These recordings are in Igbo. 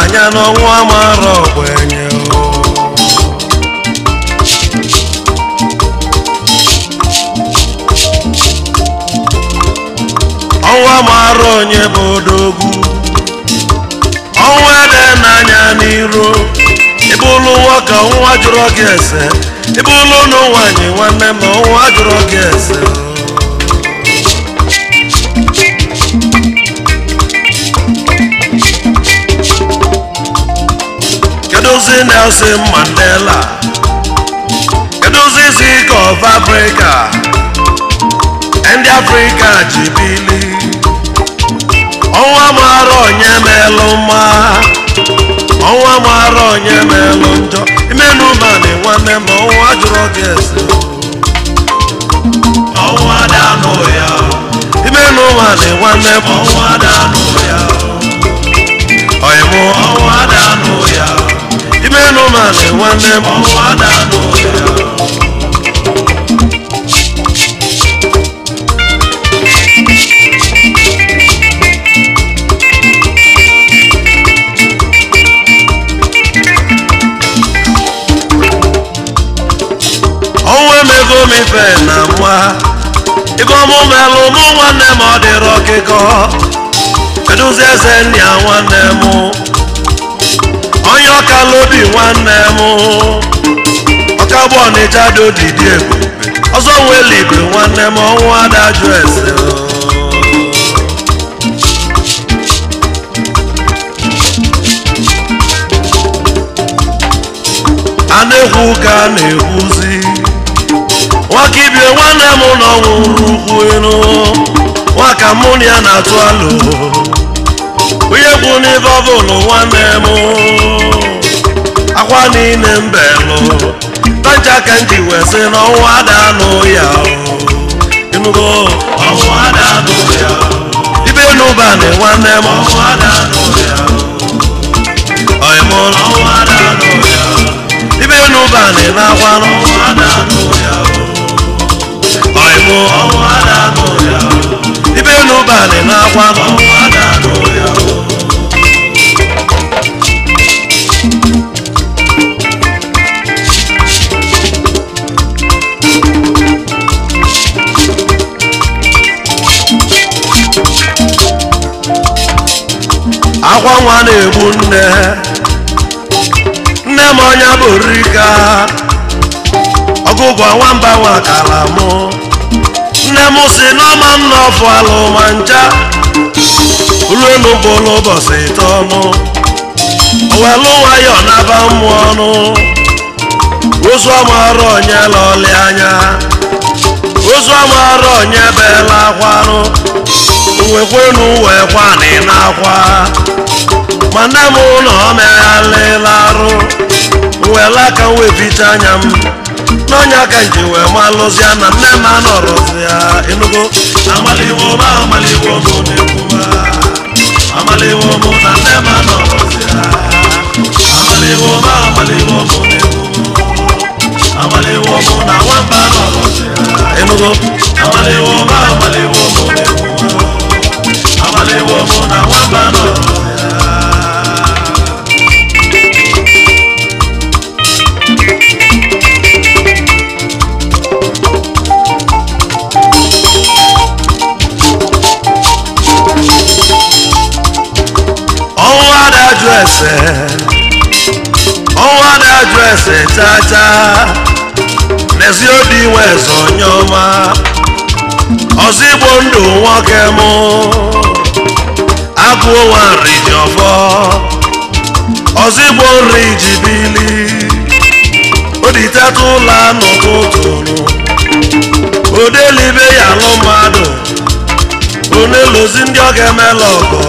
ọgaranya n'ọnwụ amara ogbenye ọnwụ amara onye bụ odogwu ọnwụ ede n'anya n'iru ịbụlụ nwoke ọnwụ ajụrụ gị ese ịbụlụ ụnụ nwaanyị nwanne m ọnwụ ajụrụ gị ese Keduzi Nelson Mandela, keduzi Zik of Africa, ndị Africa ji bili. Ọnwụ amara onye melụ mma, ọnwụ amara onye melụ njọ. Imenu mani nwanne m ọnwụ ajụrụ gị ese. Ọnwụ adanụ ya. Imenu mani nwanne m ọnwụ adanụ ya. Ọyịmụ ọnwụ adanụ ya. Imenu mani nwanne m ọnwụ adanụ ya. Ọnwụ emego m ife na nwa ife ọmụmelụ mụ nwanne m ọ dịrọ ọkịkọ. Keduzi eze nna nwanne m onye ọkala obi nwanne m ọkagbu Ọnịcha dodidi ebube ọzọ nwele igwe nwanne m ọnwụ adajụ ese. A na-ekwu ka a na-ekwuzi nwaka ibie nwanne m nọ nwụrụ ukwu elu nwaka mụ na ya na-atụ alụ onye kwu n'ife ọbụlụ nwanne m akwa niile mbelụ tancha ka m ji wee sị na ọnwụ adanụ ya ịnụgo ọnwụ adanụ ya. Ibe n'ụbanị nwanne m ọnwụ adanụ ya. Ọyịmụ ọnwụ adanụ ya. Ibe n'ụbanị na-akwa ọnwụ adanụ ya. Ọyịmụ ọnwụ adanụ ya. Ibe n'ụbanị na-akwa ọnwụ adanụ ya. Akwa nwa na-egbu nne nne m ọnya bụ rika ọgụgụ nwamba nwakala mụ nne m si n'ọma nna ọfụ alụ ma ncha uluelu bụlụ ụbọchị itoolu owelu nwayọ naba mmụọ ọnụ ozu amara onye lọli anya ozu amara onye bela akwarụ wekwenu wee kwani n'akwa ma nne m ụlọ meghalịla arụ wela aka wee ficha anya m n'ọnya ka nji wee malụzịa na nne m anọrọzịa ịnụgo. Amaliwo m amaliwo m na-ekwuba amaliwo m na nne m anọrọzịa amaliwo m amaliwo m na-ekwu amaliwo m na nwamba anọrọzịa ịnụgo. Amaliwo m amaliwo m na-ekwu amaliwo m na nwamba anọrọzịa. Ọnwụ adajụ ese ọnwụ adajụ ese chacha n'ezi obi nwe eze onye ọma ọzọ igbo ndụ nwoke mụ agụụ nwa nri ji ọfọ ọzọ igbo nri ji bili oditeta ụlọ n'ụtụtụ odelibe ya alụ mmadụ onelozi ndị ọ ga-emela ọgọ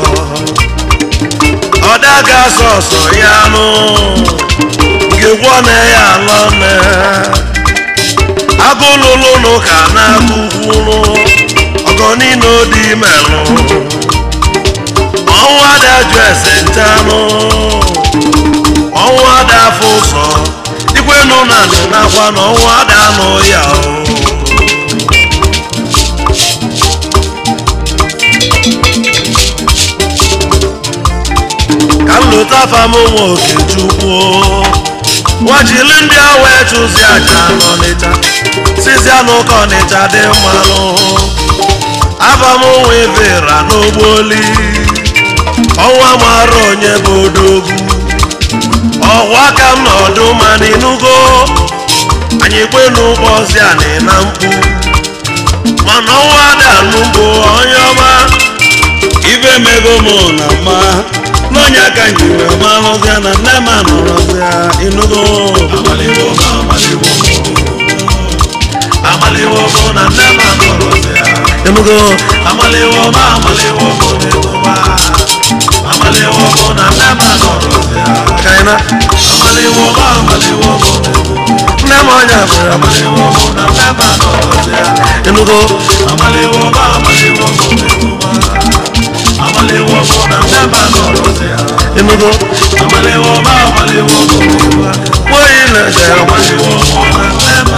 ọdaga sọsọ ya nụ nke gwọ na ya alọ nne agụlụlụnụ ka na-agụkwuru ọgọ niile odi melụ ọnwụ adajụ ese nchanụ ọnwụ ada afọ ụzọ ikwenu na anị n'akwa na ọnwụ ada anụ ya o. Ka m lụta fam nwa Okechukwu nwajili ndị a wee chụzi aja n'Ọnịcha sizia n'ụka Ọnịcha dị mmanụ abam nwa Evera n'Ogboli ọnwa mara onye bụ odogwu ọgwụ aka m n'ọdụ mana ịnụgo anyị kwenu kpọzi anị na mkpu mana ọnwa danugbo onye ọma ibe mego m na mma n'onye aka nji wee malụzịa na nne m anọrọzịa ịnụgo Amaliwo m, amaliwo m. Amaliwo m na nne m anọrọzịa. Ịnụgo. Amaliwo m, amaliwo m n'ịtụba. Amaliwo m na nne m anọrọzịa. Kaina. Amaliwo m, amaliwo m n'ịtụba. Nne m ọnya bịara. Amaliwo m na nne m anọrọzịa. Ịnụgo. Amaliwo m, amaliwo m n'ịtụba. Amaliwo m na nne m anọrọzịa. Ịnụgo. Amaliwo m, amaliwo m n'ịtụba. Nwaanyị na-eje. Amaliwo m na nne m